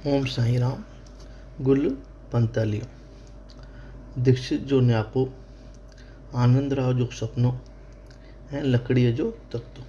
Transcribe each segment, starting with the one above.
اوم سائين رام، گل پنتاليون، دڪشت جو نياپو، آنند راء جو سپنو ۽ لڪڙيء جو تختو.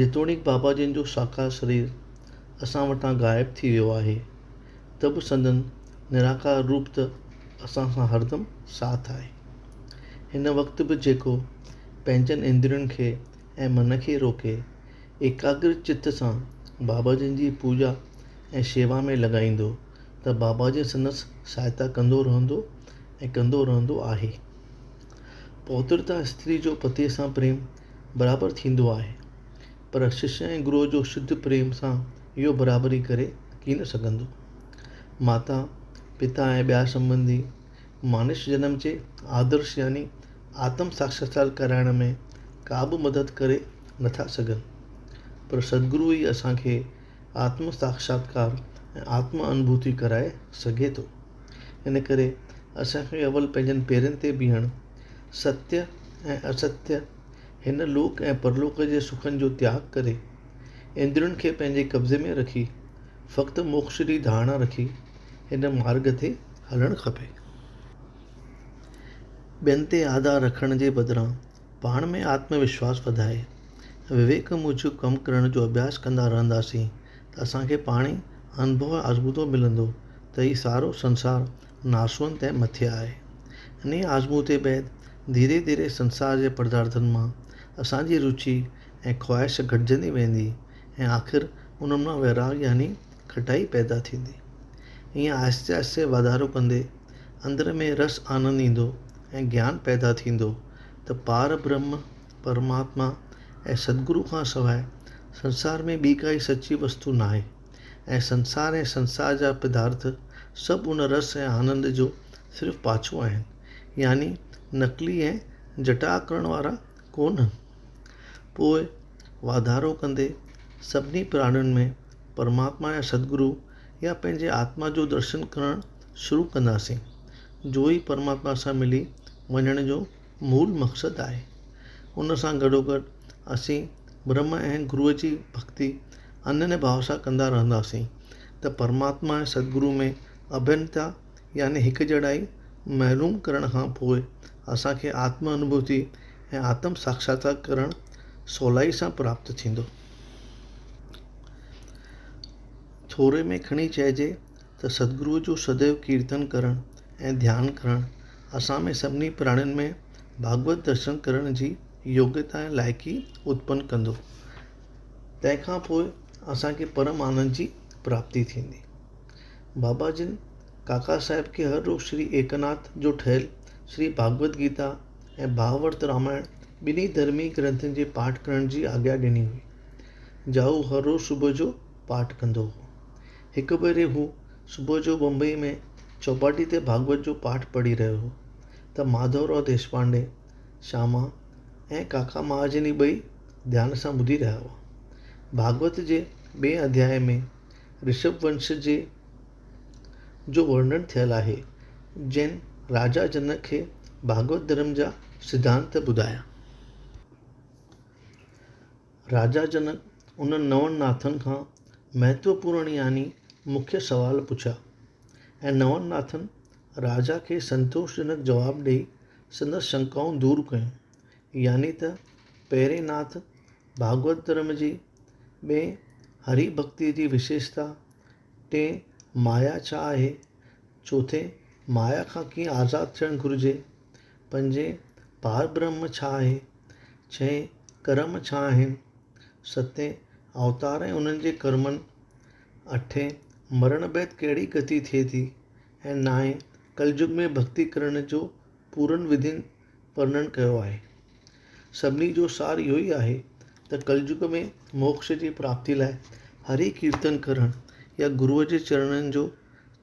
جيتوڻيڪ بابا جن جو ساڪار شرير اسان وٽان غائب ٿي ويو آهي ته به سندن نراڪار روپ ته اسان سان هردم ساٿ آهي. هن وقت به جيڪو پنهنجن اندرين کي ۽ من کي روڪي ايڪاگر چت سان بابا جن جي پوڄا ۽ شيوا ۾ لڳائيندو ته بابا جن سندس سهائتا ڪندو رهندو ۽ ڪندو رهندو آهي. پوترتا استري جو پتيء سان پريم برابر ٿيندو آهي، پر ششيه ۽ گروء جو شڌ پريم سان اهو برابري ڪري ڪين سگهندو. ماتا، پتا ۽ ٻيا سنٻنڌي مانش جنم جي آدرش يعني آتم ساڪشاتڪار ڪرائڻ ۾ ڪا به مدد ڪري نٿا سگهن، پر سدگرو ئي اسان کي آتم ساڪشاتڪار ۽ آتم انڀوتي ڪرائي سگهي ٿو. ان ڪري اسان کي اول پنهنجن پيرن تي بيهڻ، ستيه ۽ استيه، هن لوڪ ۽ پرلوڪ جي سکن جو تياڳ ڪري، اندرين کي پنهنجي قبضي ۾ رکي، فقط موڪش جي ڌارڻا رکي، هن مارڳ تي هلڻ کپي. ٻين تي آڌار رکڻ جي بدران پاڻ ۾ آتم وشواس وڌائي، وويڪ موجب ڪم ڪرڻ جو اڀياس ڪندا رهنداسين ته اسان کي پاڻ ئي انڀو ۽ آزمودو ملندو ته هي سارو سنسار ناسونت ۽ مٿيا آهي. انهيء آزمودي بعد ڌيري ڌيري سنسار جي پردارٿن مان اسان جي رچي ۽ خواهش گهٽجندي ويندي ۽ آخر انهن مان ويراڳ يعني کٽائي پيدا ٿيندي. ائين آهستي آهستي واڌارو ڪندي اندر ۾ رس آنند ايندو ۽ گيان پيدا ٿيندو ته پار برهم، پرماتما ۽ سدگرو کان سواء سنسار ۾ ٻي ڪائي سچي وستو ناهي ۽ سنسار ۽ سنسار جا پدارٿ سڀ ان رس ۽ آنند جو صرف پاڇو آهن يعني نقلي ۽ جٽاء ڪرڻ وارا ڪونهن. پوء واڌارو ڪندي سڀني پراڻين ۾ پرماتما يا سدگرو يا پنهنجي آتما جو درشن ڪرڻ شروع ڪنداسين، جو ئي پرماتما سان ملي وڃڻ جو مول مقصد آهي. ان سان گڏوگڏ اسين برهم ۽ گروء جي ڀڳتي اننيه ڀاو سان ڪندا رهنداسين ته پرماتما ۽ سدگرو ۾ اڀنتا يعني هڪجهڙائي معلوم ڪرڻ کان پوء اسان کي آتم انڀوتي ۽ آتم ساڪشاتڪار ڪرڻ سولائي سان پراپت ٿيندو. ٿوري ۾ کڻي چئجي ته سدگروء جو سديو ڪيرتن ڪرڻ ۽ ڌيان ڪرڻ اسان ۾ سڀني پراڻين ۾ ڀاڳوت درشن ڪرڻ جي يوگيتا ۽ لائقي اتپن ڪندو. تنهن کان پوء اسان کي پرم آنند جي پراپتي ٿيندي. بابا جن ڪاڪا صاحب کي هر روز شري ايڪناٿ جو ٺهيل شري ڀاڳوت گيتا ۽ ڀاورٿ رامائڻ ٻنهي ڌرمي گرنٿن جي پاٺ ڪرڻ جي آگيا ڏني هئي. جا هو هر روز صبح جو پاٺ ڪندو هو. هڪ ڀيري هو صبح جو بمبئي ۾ چوپاٽي تي ڀاڳوت جو پاٺ پڙهي رهيو هو ته ماڌو راء ديشپانڊي، شياما ۽ ڪاڪا مهاجني ٻئي ڌيان سان ٻڌي رهيا هئا. ڀاڳوت جي ٻئي اڌياء ۾ رشڀ ونش جي جو ورڻن ٿيل آهي، جنهن راجا جنڪ کي ڀاڳوت ڌرم جا سڌانت ٻڌايا. راجا جنڪ انهن نون ناٿن کان مهتوپورڻ يعني مکيه سوال پڇيا ۽ نون ناٿن راجا کي سنتوشجنڪ جواب ڏيئي سندس شنڪائون دور ڪيون يعني ته پهرين ناٿ ڀاڳوت ڌرم جي، ٻئين هري ڀڳتيء جي وشيشتا، ٽئين مايا ڇا آهي، چوٿين مايا کان ڪيئن آزاد ٿيڻ گهرجي، پنجين پاربرهم ڇا آهي، ڇهين ڪرم ڇا آهن؟ ستين اوتار ۽ انهن جي ڪرمن، اٺين مرڻ بعد ڪهڙي گتي ٿئي ٿي ۽ نائين ڪلجگ ۾ ڀڳتي ڪرڻ جو پورن وڌين ورڻن ڪيو آهي. سڀني جو سار اهو ئي آهي ته ڪلجگ ۾ موڪش جي پراپتي لاء هري ڪيرتن ڪرڻ يا گروء جي چرڻن جو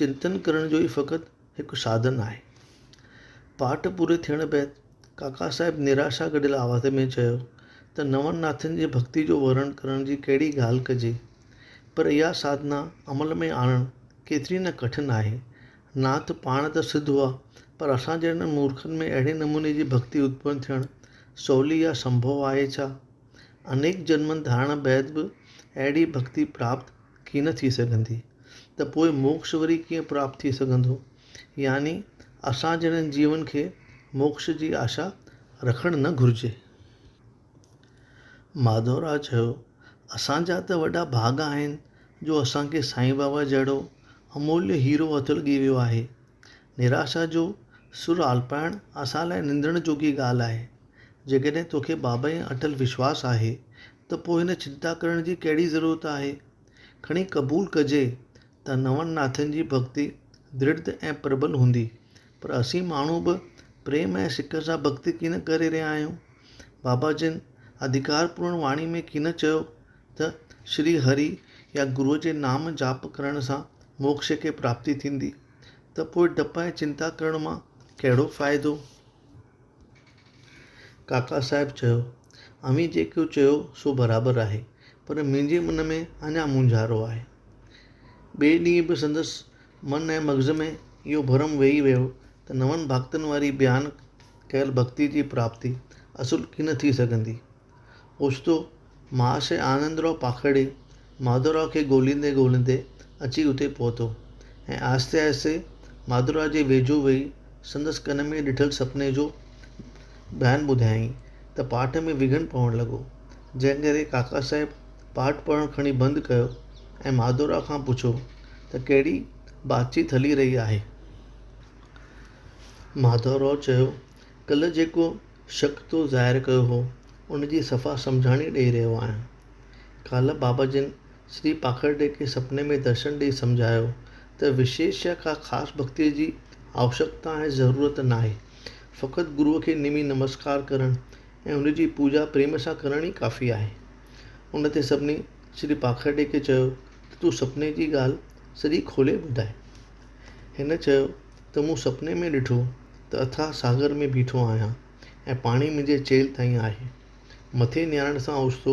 چنتن ڪرڻ جو ئي فقط هڪ ساڌن آهي. پاٺ پوري ٿيڻ بعد ڪاڪا صاحب نراشا گڏيل آواز ۾ چيو ته نون ناٿن جي ڀڳتي جو ورڻن ڪرڻ جي ڪهڙي ڳالهه ڪجي، پر اها ساڌنا عمل ۾ آڻڻ ڪيتري نه ڪٺن آهي. ناٿ پاڻ ته سڌ هئا، پر اسان جهڙن مورکن ۾ اهڙي نموني جي ڀڳتي اتپن ٿيڻ سولي يا سنڀو آهي ڇا؟ انيڪ جنمن ڌارڻ بعد به اهڙي ڀڳتي پراپت ڪين ٿي سگهندي. ته پوء موڪش وري ڪيئن پراپت ٿي سگهندو؟ يعني اسان جهڙن جيون کي موڪش جي آشا رکڻ نه گهرجي. ماڌو راء چيو، اسان جا ته وڏا ڀاڳ آهن جو اسان کي سائين بابا جهڙو اموليه هيرو هٿ لڳي ويو آهي. نراشا جو سر آلپائڻ اسان لاء نندڻ جوڳي ڳالهه آهي. جيڪڏهن توکي بابا ۽ اٽل وشواس آهي ته پوء هن چنتا ڪرڻ جي ڪهڙي ضرورت آهي؟ کڻي قبول ڪجي ته نون ناٿن جي ڀڳتي درڙهه ۽ پربل هوندي، پر اسين ماڻهو به پريم ۽ سڪ سان ڀڳتي ڪين ڪري رهيا آهيون؟ بابا جن اڌڪارپورڻ واڻي ۾ ڪين چيو ته شري هري يا گروء جي نام جاپ ڪرڻ سان موڪش کي پراپتي ٿيندي ته پوء ڊپ ۽ چنتا ڪرڻ مان ڪهڙو فائدو؟ ڪاڪا صاحب چيو، اوهين جيڪو چيو سو برابر آهي، پر منهنجي من ۾ اڃا مونجهارو آهي. ٻئي ڏينهن به سندس من ۽ مغز ۾ اهو ڀرم ويهي ويو ته نون ڀڳتن واري بيان ڪيل ڀڳتي جي پراپتي اصل ڪين ٿي سگهندي. اوچتو مهاشيه آنند راء پاکڙي ماڌو راء کي ڳوليندي ڳوليندي اچي اتي پهتو ۽ آهستي آهستي ماڌو راء جي ويجهو ويهي سندس ڪن ۾ ڏٺل سپني جو بيان ٻڌايائين ته پاٺ ۾ وگهن پوڻ لڳو، جنهن ڪري ڪاڪا صاحب پاٺ پڙهڻ کڻي بند ڪيو ۽ ماڌو راء کان پڇيو ته ڪهڙي بات چيت هلي رهي آهي؟ ماڌو راء چيو، ڪلهه جيڪو شڪ تو ظاهر ڪيو هو، ان جي صفا سمجهاڻي ڏئي رهيو آهيان. ڪالهه بابا جن شري پاکرڊي کي سپني ۾ درشن ڏئي سمجهايو ته وشيش يا ڪا خاص ڀڳتيء جي آوشڪتا ۽ ضرورت ناهي، فقط گروء کي نمي نمسڪار ڪرڻ ۽ ان جي پوڄا پريم سان ڪرڻ ئي ڪافي آهي. ان تي سڀني شري پاکرڊي کي چيو ته تون سپني جي ڳالهه سڄي کولي ٻڌاء. هن چيو ته مون سپني ۾ ڏٺو ته اٿاهه ساگر ۾ بيٺو آهيان ۽ پاڻي منهنجي چيلهه تائين آهي. مٿي نهارڻ سان اوچتو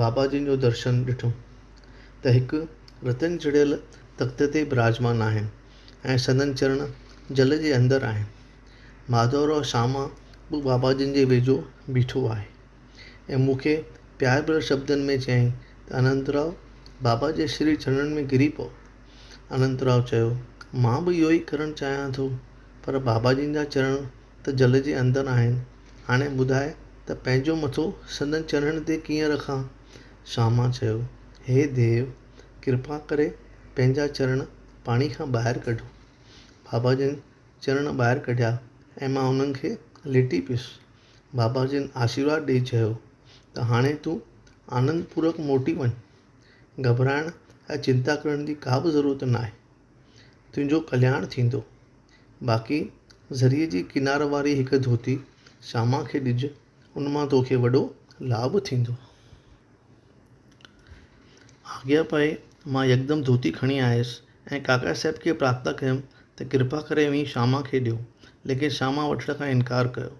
بابا جن جو درشن ڏٺم ته هڪ رتن جڙيل تخت تي براجمان آهن ۽ سندن چرڻ جل جي اندر آهن. ماڌو راء شاما به بابا جن جي ويجهو بيٺو آهي. ۽ مون کي پيار ڀريل شبدن ۾ چيائين ته اننتراء بابا جي شري چرڻن ۾ ڪري پئو. اننتراء چيو، مان به اهو ئي ڪرڻ چاهيان ٿو، پر بابا جن جا چرڻ ته جل جي اندر آهن، هاڻي ٻڌاء ته پنهنجو مٿو سندن چرڻن تي ڪيئن رکان؟ شاما چيو، هي ديو! ڪرپا ڪري پنهنجا چرڻ پاڻي کان ٻاهر ڪڍو. بابا جن چرڻ ٻاهر ڪڍيا ۽ مان انهن کي ليٽي پيس. بابا جن آشيرواد ڏيئي چيو ته هاڻي تون آنند پوروڪ موٽي وڃ، گهٻرائڻ ۽ چنتا ڪرڻ جي ڪا به ضرورت ناهي، تنهنجو ڪلياڻ ٿيندو. باقي زريء جي ڪنار واري هڪ ڌوتي شاما کي ڏج، ان مان توکي وڏو لاڀ ٿيندو. آگيا پائي مان يڪدم ڌوتي کڻي آيس ۽ ڪاڪا صاحب کي پرارٿنا ڪيم ته ڪرپا ڪري اوهين شاما کي ڏيو، ليڪن شاما وٺڻ کان انڪار ڪيو.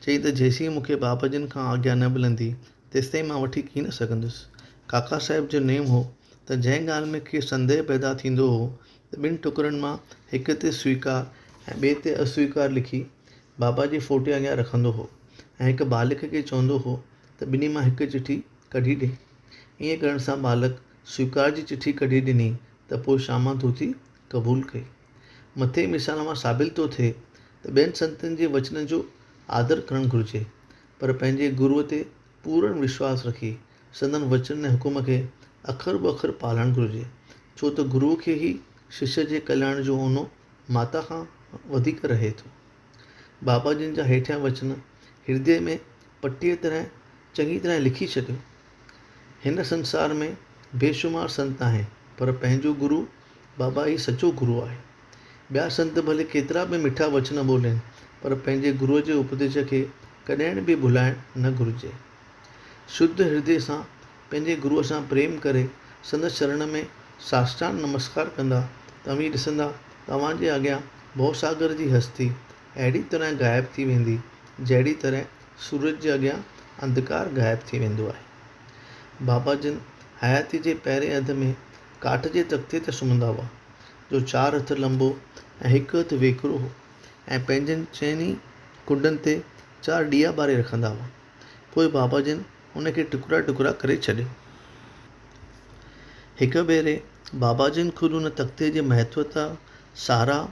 چيائين ته جيسين مون کي بابا جن کان آگيا نه ملندي، تيستائين مان وٺي ڪين سگهندس. ڪاڪا صاحب جو نيم هو ته جنهن ڳالهه ۾ کيس سنديهه پيدا ٿيندو هو ته ٻن ٽڪرن مان هڪ تي سويڪار ۽ ٻئي تي اسويڪار لکي بابا جي فوٽي اڳيان رکندو هو ۽ هڪ ٻالڪ کي چوندو هو ته ٻنهي مان هڪ چٺي ڪڍي ڏي. ائين ڪرڻ سان ٻالڪ سويڪار جي چٺي ڪڍي ڏني ته پوء شاما ڌوتي قبول ڪئي. مٿئين مثال مان ثابت ٿو ٿئي ته ٻين سنتن جي وچن جو آدر ڪرڻ گهرجي، پر پنهنجي گروء تي پورن وشواس رکي سندن وچن ۽ حڪم کي اکر به اکر پالڻ گهرجي، ڇو ته گروء کي ئي ششيه جي ڪلياڻ جو اونو ماتا کان وڌيڪ رهي ٿو. بابا جن جا هيٺيان وچن هردي ۾ پٽيء طرح چڱي طرح لکي ڇڏيو. هن سنسار ۾ بيشمار سنت آهن، پر پنهنجو گرو بابا ئي سچو گرو آهي. ٻيا سنت ڀلي ڪيترا به مٺا وچن ٻولين، پر پنهنجي گروء جي اپديش کي ڪڏهن به ڀلائڻ نه گهرجي. شڌ هردي سان پنهنجي گروء سان پريم ڪري سندس چرڻ ۾ ساشٽانگ نمسڪار ڪندا ته اوهين ڏسندا ته اوهان جي اڳيان ڀوساگر جي هستي اهڙي طرح غائب ٿي ويندي، جهڙي طرح سورج جي اڳيان انڌڪار غائب ٿي ويندو آهي. بابا جن حياتيء جي پهرين اڌ ۾ ڪاٺ جي تختي تي سمهندا هئا، جو چار هٿ لنبو ۽ هڪ هٿ ويڪرو هو ۽ پنهنجن چئني ڪنڊن تي چار ڏيئا ٻاري رکندا هئا. پوء بابا جن ان کي ٽڪرا ٽڪرا ڪري ڇڏيو. هڪ ڀيري بابا جن خود ان تختي جي مهتوتا ساراهه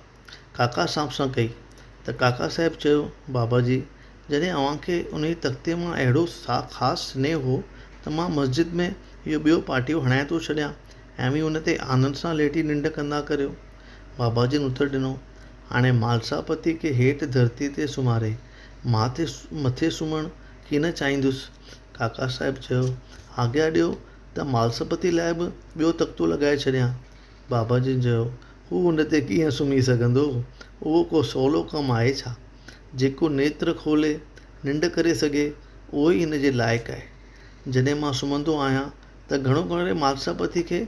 ڪاڪا صاحب سان ڪئي ته ڪاڪا صاحب چيو، بابا جي، جڏهن اوهان کي انهي تختي مان اهڙو خاص سنيهه هو ته مان مسجد ۾ اهو ٻيو پاٽيو هڻائي ٿو ڇڏيان ۽ اوهين ان تي آنند سان ليٽي ننڊ ڪندا ڪريو. بابا جن اتر ڏنو، هاڻي مالساپتي کي هيٺ ڌرتيء تي سمهاري مان مٿي سمهڻ ڪين چاهيندس. ڪاڪا صاحب چيو، آگيا ڏيو ته مالسپتي لاء به ٻيو تختو لڳائي ڇڏيان. بابا جن چيو، هو ان تي ڪيئن سمهي سگهندو؟ اهو ڪو سولو ڪم آهي ڇا؟ جيڪو نيتر کولي ننڊ ڪري سگهي، اهو ئي ان جي لائق آهي. جڏهن مان سمهندو آهيان ته گهڻو ڪري مالساپتي کي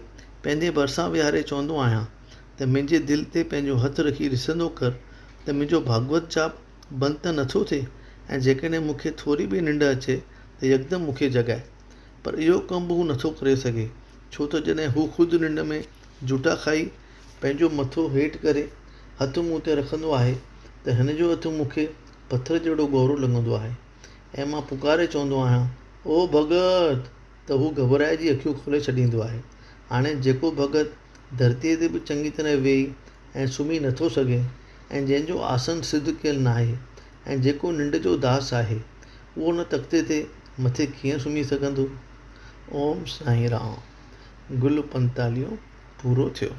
پنهنجي ڀرسان ويهاري چوندو آهيان ته منهنجي دل تي پنهنجو هٿ رکي ڏسندو ڪر ته منهنجو ڀاڳوت جاپ بند ته نٿو ٿئي ۽ جيڪڏهن مون کي ٿوري به ننڊ اچي ته يڪدم مون کي جڳائي. پر اهو ڪم به هو نٿو ڪري سگهي، ڇو ته جڏهن هو خود ننڊ ۾ جهوٽا کائي پنهنجو مٿو هيٺ ڪري هٿ مون تي رکندو آهي ته هن جو هٿ مون کي پٿر جهڙو ڳؤرو لڳندو آهي ۽ مان پڪاري چوندو آهيان، او ڀڳت! ته هو گهٻرائجي اکيون کولي ڇڏيندو آهي. هاڻي جيڪو ڀڳت ڌرتيء تي به چڱي طرح ويهي ۽ سمهي نٿو سگهي ۽ جنهن جو آسن سڌ ڪيل ناهي ۽ جيڪو ننڊ جو داس آهي، اهو ان تختي تي مٿي ڪيئن سمهي سگهندو؟ اوم سائين رام. گل پنتاليهون پورو ٿيو.